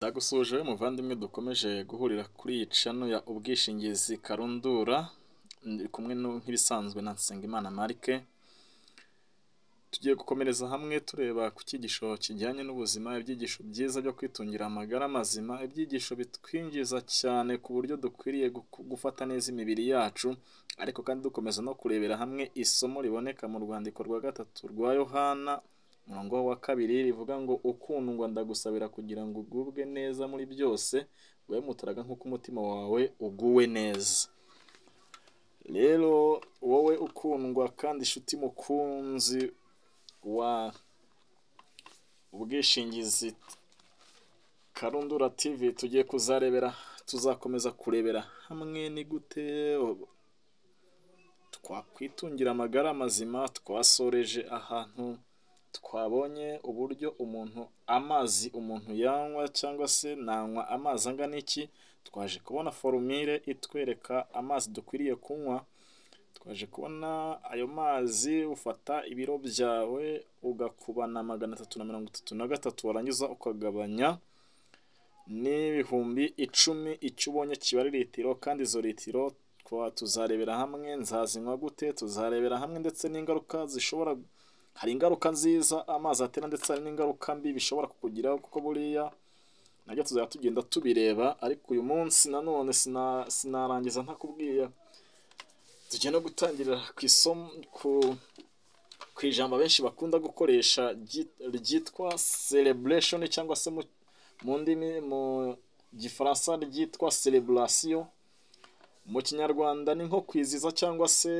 Ndagusuhuje wowe muvandimwe dukomeje guhurira kuri iyi channel ya Ubwishingizi Karundura, ndi kumwe nk'ibisanzwe na Nsengimana Marc. Tugiye gukomereza hamwe tureba ku cyigisho kijyanye n'ubuzima, ibyigisho byiza byo kwitungira amagara mazima, ibyigisho bitwinjiza cyane ku buryo dukwiriye gufata neza imibiri yacu, ariko kandi dukomeza no kurebera hamwe isomo riboneka mu rwandiko rwa gatatu rwa Yohana, umurongo wa kabiri, rivuga ngo: "Ukundwa, ndagusabira kugira ngo ugubwe neza muri byose, ube mutaraga nk'uko umutima wawe uguwe neza." Rero wowe ukundwa kandi inshuti mukunzi wa Ubwishingizi Karundura TV, tugiye kuzarebera, tuzakomeza kurebera hamwe ni gute twakwitungira amagara mazima. Twasoreje ahantu twabonye uburyo umuntu, amazi umuntu yanywa, cyangwa se nanywa amazi angana iki. Twaje kubona formule itwereka amazi dukwiriye kunywa. Twaje kubona ayo mazi: ufata ibiro byawe ugakubana 333, warangiza ukagabanya n'10,000, icyo ubonye kiba ari litiro. Kandi izo litiro tuzarebera hamwe nzazinywa gute, tuzarebera hamwe ndetse n'ingaruka zishobora, hari ingaruka nziza amazi atera, ndetse hari n'ingaruka mbi bishobora kukugiraho, kuko buriya nabyo tuzajya tugenda tubireba. Ariko uyu munsi nanone sinarangiza ntakubwiye, tugiye no gutangirira ku isomo, ku ijambo abenshi bakunda gukoresha ryitwa celebration, cyangwa se mu ndimi, mu Gifaransa ryitwa célébration, mu Kinyarwanda ni nko kwizihiza, cyangwa se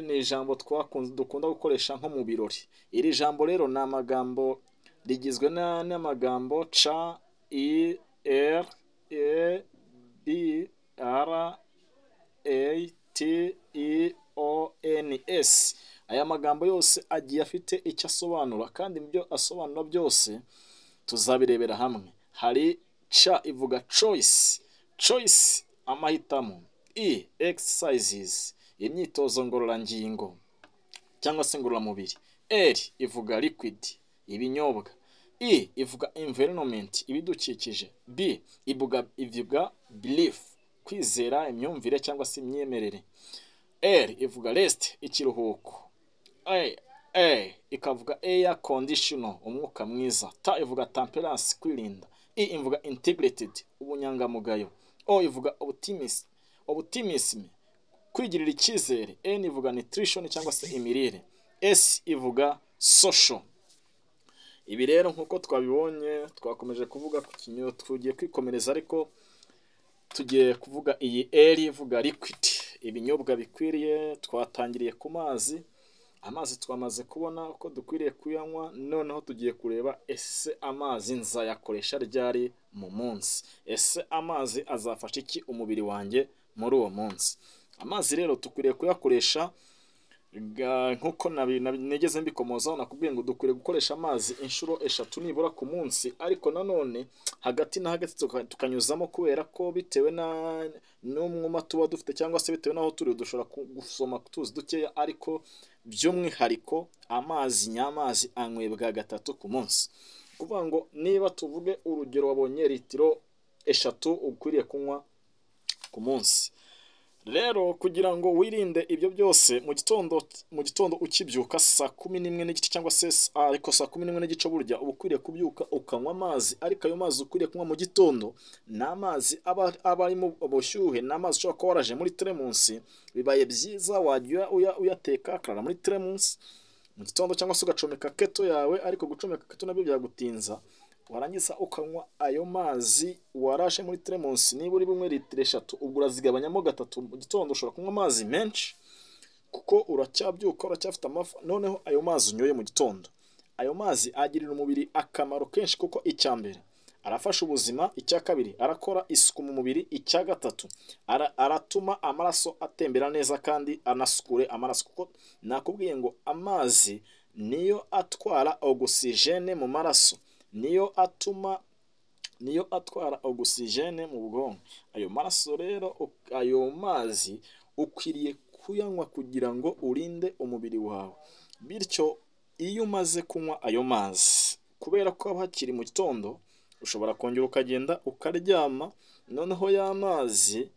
ni ijambo twakunze dukunda gukoresha nko mu birori. Iri jambo rero ni amagambo, rigizwe n'amagambo C I R E B R A T I O N S. Aya magambo yose agiye afite icyo asobanura, kandi ibyo asobanura byose tuzabirebera hamwe. Hari C ivuga choice, choice amahitamo, E exercises imyitozo ngororangingo cyangwa se ngororamubiri, L ivuga liquid ibinyobwa, E ivuga environment ibidukikije, B ivuga belief kwizera, imyumvire cyangwa se imyemerere, R ivuga rest ikiruhuko, A ikavuga air conditioner umwuka mwiza, T ivuga temperance kwirinda, I ivuga integrated ubunyangamugayo, O ivuga optimism kwigirira icyizere, N ivuga nutrition cyangwa se imirire, S ivuga social. Ibi rero nk'uko twabibonye, twakomeje kuvuga ku kinyo, tugiye kwikomereza, ariko tugiye kuvuga iyi L ivuga liquid, ibinyobwa bikwiriye. Twatangiriye ku mazi. Amazi twamaze kubona uko dukwiriye kuyanywa. Noneho tugiye kureba: ese amazi nzayakoresha ryari mu munsi? Ese amazi azafasha iki umubiri wanjye muri uwo munsi? Amazi rero dukwiriye kuyakoresha nk'uko nigeze mbikomozaho, nakubwiye ngo dukwiriye gukoresha amazi inshuro eshatu nibura ku munsi, ariko nanone hagati na hagati tukanyuzamo, kubera ko bitewe n'umwuma tuba dufite cyangwa se bitewe n'aho turi, dushobora gusoma tuzi dukeya. Ariko by'umwihariko amazi nyamazi anywebwa gatatu ku munsi. Kuvuga ngo niba, tuvuge urugero, wabonye litiro 3 ukwiriye kunywa ku munsi, rero kugira ngo wirinde ibyo byose, mu gitondo ukibyuka saa 11:30 cyangwa se, ariko saa 11:15, burya uba ukwiriye kubyuka ukanywa amazi. Ariko ayo mazi ukwiriye kunywa mu gitondo ni amazi aba arimo ubushyuhe, ni amazi ushobora kuba waraje muri teremusi. Bibaye byiza wajya uyateka akarara muri teremusi mu gitondo, cyangwa se ugacomeka kettle yawe, ariko gucomeka kettle nabyo byagutinza. Warangiza ukanywa ayo mazi waraje muri teremusi. Niba uri bunywe litiro 3, ubwo urazigabanyamo gatatu. Mu gitondo ushobora kunywa amazi menshi kuko uracyabyuka, uracyafite amafu. Noneho ayo mazi unyoye mu gitondo, ayo mazi agirira umubiri akamaro kenshi, kuko icya mbere arafasha ubuzima, icya kabiri arakora isuku mu mubiri, icya gatatu aratuma amaraso atembera neza kandi anasukure amaraso, kuko nakubwiye ngo amazi niyo atwara ogisijene mu maraso, niyo atuma, niyo atwara ogisijene mu bwonko. Ayo maraso rero, ayo mazi ukwiriye kuyanywa kugira ngo urinde umubiri wawe. Bityo iyo umaze kunywa ayo mazi, kubera ko haba hakiri mu gitondo. Ushobora kongera ukagenda ukaryama, noneho ya mazi,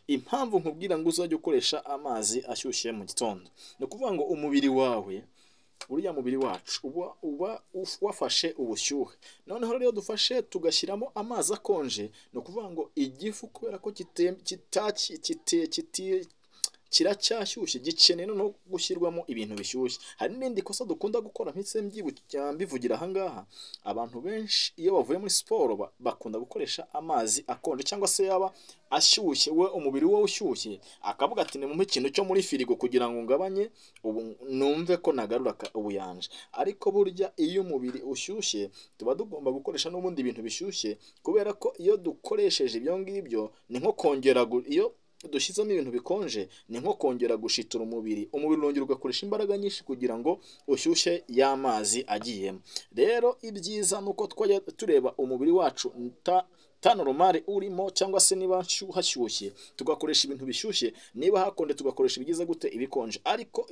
impamvu nkubwira ngo uzajye ukoresha amazi ashyushye mu gitondo, ni ukuvuga ngo umubiri wawe, uriya mubiri wacu uba wafashe ubushyuhe. Noneho rero iyo dufashe tugashyiramo amazi akonje, ni ukuvuga ngo igifu kubera ko kiracyashyushye, gikeneye noneho gushyirwamo ibintu bishyushye. Hari n'irindi kosa dukunda gukora mpise mbivugira aha ngaha, abantu benshi iyo bavuye muri siporo bakunda gukoresha amazi akonje cyangwa se yaba ashyushye, we umubiri we ushyushye akavuga ati nimumpe ikintu cyo muri firigo kugira ngo ngabanye ubu numve ko nagarura ubuyanja. Ariko burya iyo umubiri ushyushye tuba tugomba gukoresha n'ubundi bintu bishyushye, kubera ko iyo dukoresheje ibyo ngibyo ni nko kongera, iyo dushyizemo ibintu bikonje ni nko kongera gushitura umubiri, umubiri urongera ugakoresha imbaraga nyinshi kugira ngo ushyushye ya mazi agiyemo. Rero ibyiza ni uko twajya tureba umubiri wacu ta normal urimo, cyangwa se niba hashyushye tugakoresha ibintu bishyushye, niba hakonje tugakoresha ibigize gute, ibikonje. Ariko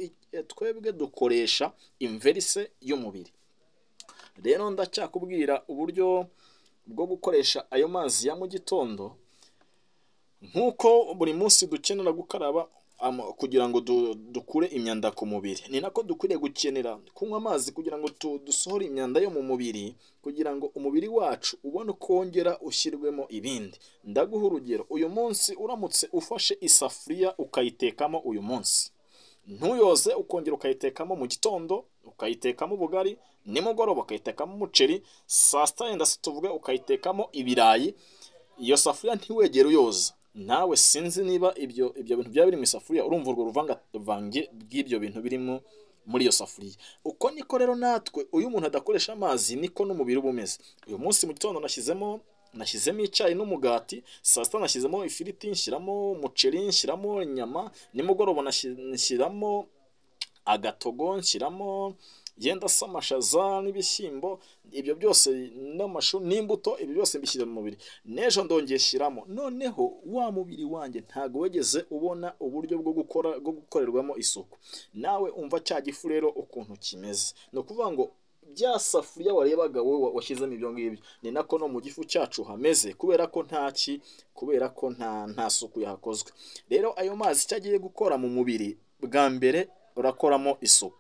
twebwe dukoresha inverse y'umubiri. Rero ndacyakubwira uburyo bwo gukoresha ayo mazi ya mu gitondo. Nk'uko buri munsi dukenera gukaraba kugira ngo dukure imyanda ku mubiri, ni nako dukwiriye gukenera kunywa amazi kugira ngo dusohore imyanda yo mu mubiri, kugira ngo umubiri wacu ubone uko wongera ushyirwemo ibindi. Ndaguha urugero, uyu munsi uramutse ufashe isafuriya ukayitekamo uyu munsi, ntuyoze, ukongera ukayitekamo mu gitondo, ukayitekamo ubugari, nimugoroba ukayitekamo umuceri, saa sita yenda se tuvuge ukayitekamo ibirayi, iyo safuriya ntiwegere uyoza. Nawe sinzi niba ibyo bintu byaba biri mu isafuriya, urumva urwo ruvangavange bw'ibyo bintu birimo muri iyo safuriya. Uko niko rero natwe uyu umuntu adakoresha amazi niko n'umubiri uba umeze. Uyu munsi mu gitondo nashyizemo icyayi n'umugati, saa sita nashyizemo ifiriti, nshyiramo umuceri, nshyiramo inyama, nimugoroba nshyiramo agatogo, nshyiramo yenda se amashaza n'ibishyimbo, ibyo byose n'amashu n'imbuto, ibyo byose mbishyira mu mubiri. N'ejo ndongeye shyiramo, noneho wa mubiri wanjye ntago wigeze ubona uburyo bwo gukora, bwo gukorerwamo isuku. Nawe umva cya gifu rero ukuntu kimeze, ni ukuvuga ngo bya safuriya warebaga wowe washyizemo ibyo ngibyo, ni nako no mu gifu cyacu hameze, kubera ko kubera ko nta suku yahakozwe. Rero ayo mazi icyo agiye gukora mu mubiri, bwa mbere urakoramo isuku.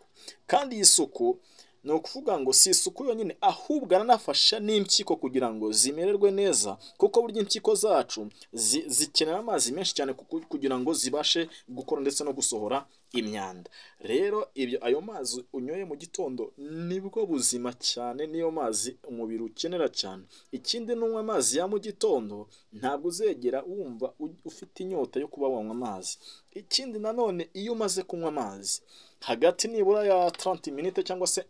Kandi iyi suku ni ukuvuga ngo si isuku yonyine, ahubwo aranafasha n'impyiko kugira ngo zimererwe neza, kuko burya impyiko zacu zikenera amazi menshi cyane kugira ngo zibashe gukora ndetse no gusohora imyanda. Rero ibyo ayo mazi unyoye mu gitondo nibwo buzima cyane, niyo mazi umubiri ukenera cyane. Ikindi, nunywa amazi ya mu gitondo ntabwo uzegera wumva ufite inyota yo kuba wanywa amazi. Ikindi nanone, iyo umaze kunywa amazi hagati nibura ya 30 minutes cyangwa se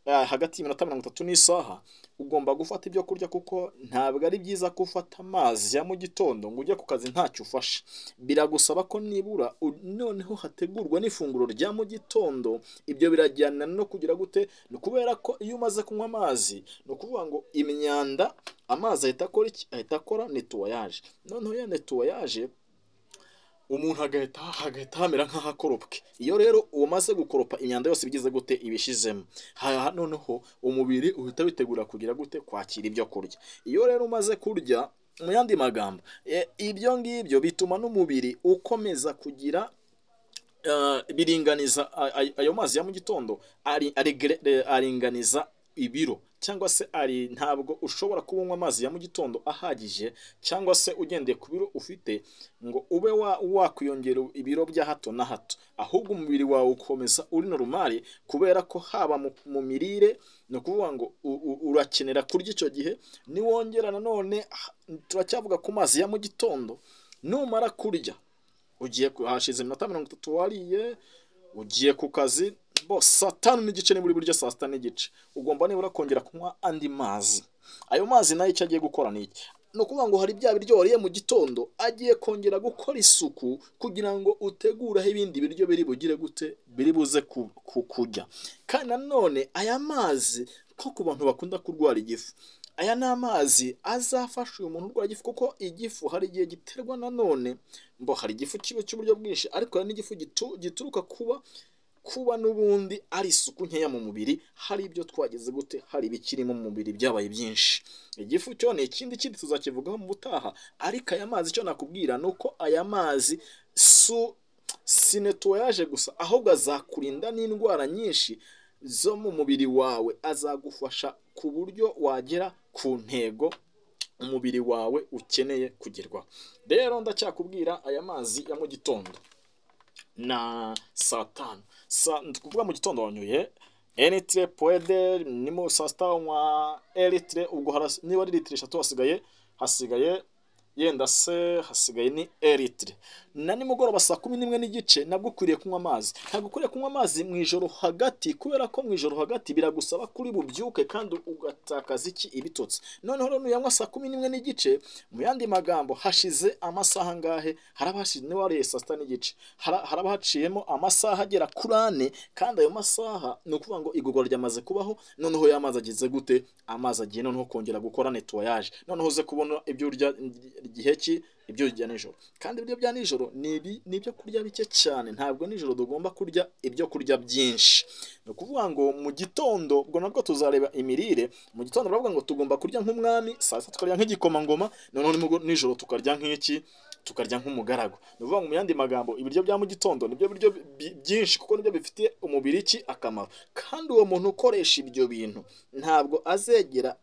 hagati y'iminota 30 n'isaha, ugomba gufata ibyo kurya, kuko ntabwo ari byiza ko ufata amazi ya mu gitondo ngo ujye ku kazi ntacyo ufashe. Biragusaba ko nibura noneho hategurwa n'ifunguro rya mu gitondo. Ibyo birajyana no kugira gute? Ni ukubera ko iyo umaze kunywa amazi, ni ukuvuga ngo imyanda, amazi ahita akora iki? Ahita akora nettoyage. Noneho ya nettoyage umuntu hagahita hamera nk'ahakoropwe. Iyo rero umaze gukoropa, imyanda yose ibigize gute? Ibishizemo. Noneho umubiri uhita witegura kugira gute? Kwakira ibyo kurya. Iyo rero umaze kurya, mu yandi magambo, ibyo ngibyo bituma n'umubiri ukomeza kugira biringaniza ayo mazi ya mu gitondo aringaniza ibiro, cyangwa se ari ntabwo ushobora kuba unywa amazi ya mu gitondo ahagije, cyangwa se ugendeye ku biro ufite, ngo ube wakwiyongera ibiro bya hato na hato, ahubwo umubiri wawe ukomeza uri normal, kubera ko haba mu mirire, ni ukuvuga ngo urakenera kurya icyo gihe. Niwongera nanone, turacyavuga ku mazi ya mu gitondo, numara kurya ugiye, hashize iminota 30 wariye, ugiye ku kazi bo saa 5:30, nibura burya saa 6:30 ugomba nibura kongera kunywa andi mazi. Ayo mazi nayo icyo agiye gukora ni iki? Ni ukuvuga ngo hari bya biryo wariye mu gitondo agiye kongera gukora isuku kugira ngo utegureho ibindi biryo biri bugire gute, biri buze kurya. Kandi nanone aya mazi, nko ku bantu bakunda kurwara igifu, aya ni amazi azafasha uyu muntu urwara igifu, kuko igifu hari igihe giterwa nanone, mbo hari igifu kiba cy'uburyo bwinshi, ariko hari n'igifu gituruka kuba kuba n'ubundi ari isuku nkeya mu mubiri, hari ibyo twagize gute, hari ibikirimo mu mubiri byabaye byinshi. Igifu cyo ni ikindi kindi tuzakivugaho mu butaha, ariko aya mazi icyo nakubwira ni uko aya mazi si nettoyage gusa, ahubwo azakurinda n'indwara nyinshi zo mu mubiri wawe, azagufasha ku buryo wagera ku ntego umubiri wawe ukeneye kugerwaho. Rero ndacyakubwira aya mazi ya mu gitondo na saa tanu, kuvuga mu gitondo wanyoye un litre point deux, ni saa sita unywa un litre, ubwo niba ari litiro 3 hasigaye yenda se hasigaye ni un litre. Na nimugoroba saa 11:30 nabwo ukwiriye kunywa amazi. Ntabwo ukwiriye kunywa amazi mu ijoro hagati, kubera ko mu ijoro hagati biragusaba kuri bubyuke kandi ugatakaza iki ibitotsi. Noneho rero nuyanywa saa 11:30, mu yandi magambo hashize amasaha angahe? Haraba hashize, niba wariye saa 6:30, haraba haciyemo amasaha agera kuri 4, kandi ayo masaha ni ukuvuga ngo igogora ryamaze kubaho. Noneho ya mazi agize gute? Amazi agiye noneho kongera gukora nettoyage, noneho uze kubona ibyo urya igihe ki, ibyo urya nijoro. Kandi ibiryo bya nijoro ni ibyo kurya bike cyane, ntabwo nijoro tugomba kurya ibyo kurya byinshi. Ni ukuvuga ngo mu gitondo ubwo nabwo tuzareba imirire. Mu gitondo baravuga ngo tugomba kurya nk'umwami, saa sita tukarya nk'igikomangoma, noneho nijoro tukarya nk'iki, tukarya nk'umugaragu. Ni ukuvuga ngo mu yandi magambo ibiryo bya mu gitondo nibyo biryo byinshi, kuko nibyo bifitiye umubiri iki akamaro. Kandi uwo muntu ukoresha ibyo bintu ntabwo azegera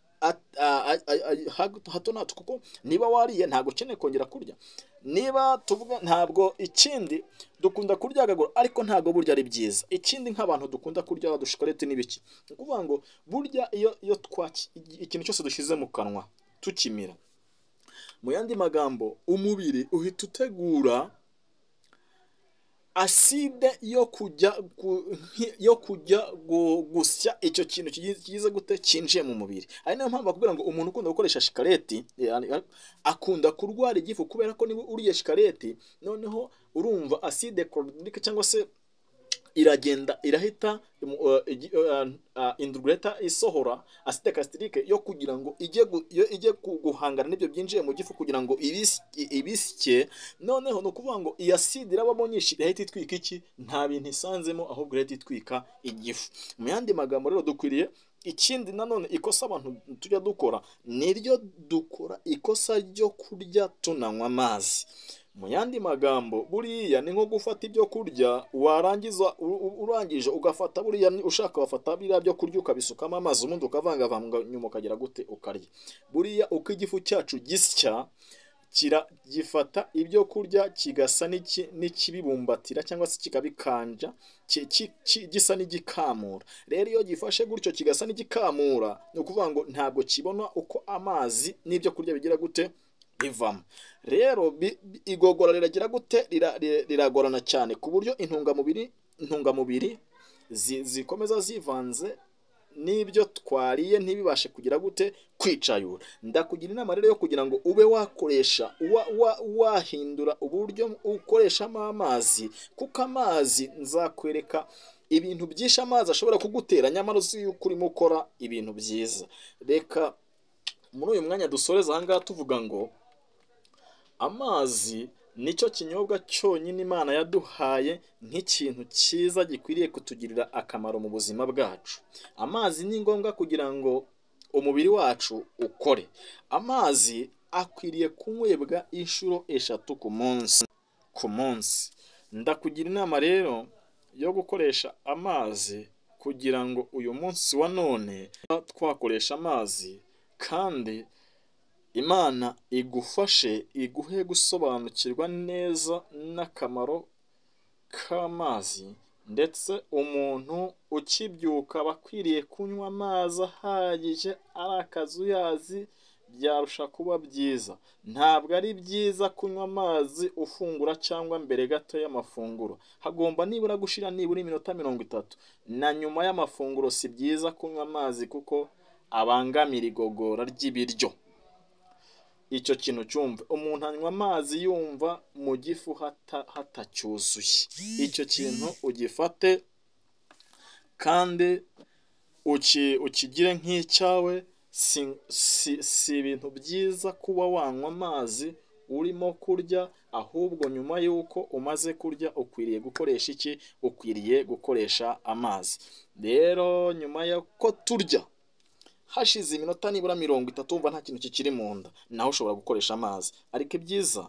hato na hato, kuko niba wariye ntabwo ukeneye kongera kurya. Niba tuvuga ntabwo ikindi dukunda kuryagagura, ariko ntabwo burya ari byiza. Ikindi nk'abantu dukunda kurya dushikarete n'ibiki, ni ukuvuga ngo burya iyo ikintu cyose dushyize mu kanwa tukimira, mu yandi magambo umubiri uhita utegura acide yo kujya gusya icyo kintu kigize gute cyinjiye mu mubiri. Ari nayo mpamvu bakubwira ngo umuntu ukunda gukoresha shikareti akunda kurwara igifu, kubera ko niba uriye shikareti noneho urumva acide chlorhydrique cyangwa se iragenda irahita indureta isohora acide gastrique yo kugira ngo ijye guhangana n'ibyo byinjiye mu gifu kugira ngo ibisye. Noneho ni ukuvuga ngo iyi acide irabamo nyinshi irahita itwika iki, nta bintu isanzemo, ahubwo irahita itwika igifu. Mu yandi magambo rero dukwiriye ikindi nanone ikosa abantu tujya dukora niryo dukora ikosa ryo kurya tunanywa amazi. Mu yandi magambo buriya ni nko gufata ibyo kurya warangiza urangije ugafata buriya ushaka wafata biriya byo kurya ukabisukamo amazi ubundi ukavangavanga nyuma ukagira gute ukarya. Buriya uko igifu cyacu gisya gifata ibyo kurya kigasa n'ikibibumbatira cyangwa se kikabikanja gisa n'igikamura. Rero iyo gifashe gutyo kigasa n'igikamura, ni ukuvuga ngo ntabwo kibona uko amazi n'ibyo kurya bigira gute bivamo. Rero igogora riragira gute, riragorana cyane ku buryo intungamubiri zikomeza zivanze n'ibyo twariye ntibibashe kugira gute kwicayura. Ndakugira inama rero yo kugira ngo ube wakoresha wahindura uburyo ukoreshamo amazi, kuko amazi nzakwereka ibintu byinshi amazi ashobora kugutera nyamara uzi yuko urimo ukora ibintu byiza. Reka muri uyu mwanya dusoreza aha ngaha tuvuga ngo amazi nicyo kinyobwa cyonyine Imana yaduhaye nk'ikintu cyiza gikwiriye kutugirira akamaro mu buzima bwacu. Amazi ni ngombwa kugira ngo umubiri wacu ukore. Amazi akwiriye kunywebwa inshuro 3 ku munsi. Ndakugira inama rero yo gukoresha amazi kugira ngo uyu munsi wa none twakoresha amazi, kandi Imana igufashe iguhe gusobanukirwa neza n'akamaro k'amazi. Ndetse umuntu ukibyuka aba akwiriye kunywa amazi ahagije, ari akazuyazi byarusha kuba byiza. Ntabwo ari byiza kunywa amazi ufungura cyangwa mbere gato y'amafunguro, hagomba nibura gushira nibura iminota 30. Na nyuma y'amafunguro si byiza kunywa amazi kuko abangamira igogora ry'ibiryo. Icyo kintu cyumva, umuntu anywa amazi yumva mu gifu hatacyuzuye. Icyo kintu ugifate kandi ukigire nk'icyawe. Si ibintu byiza kuba wanywa amazi urimo kurya, ahubwo nyuma y'uko umaze kurya ukwiriye gukoresha iki? Ukwiriye gukoresha amazi. Rero nyuma y'uko turya hashize iminota nibura 30 wumva nta kintu kikiri mu nda, naho ushobora gukoresha amazi, ariko ibyiza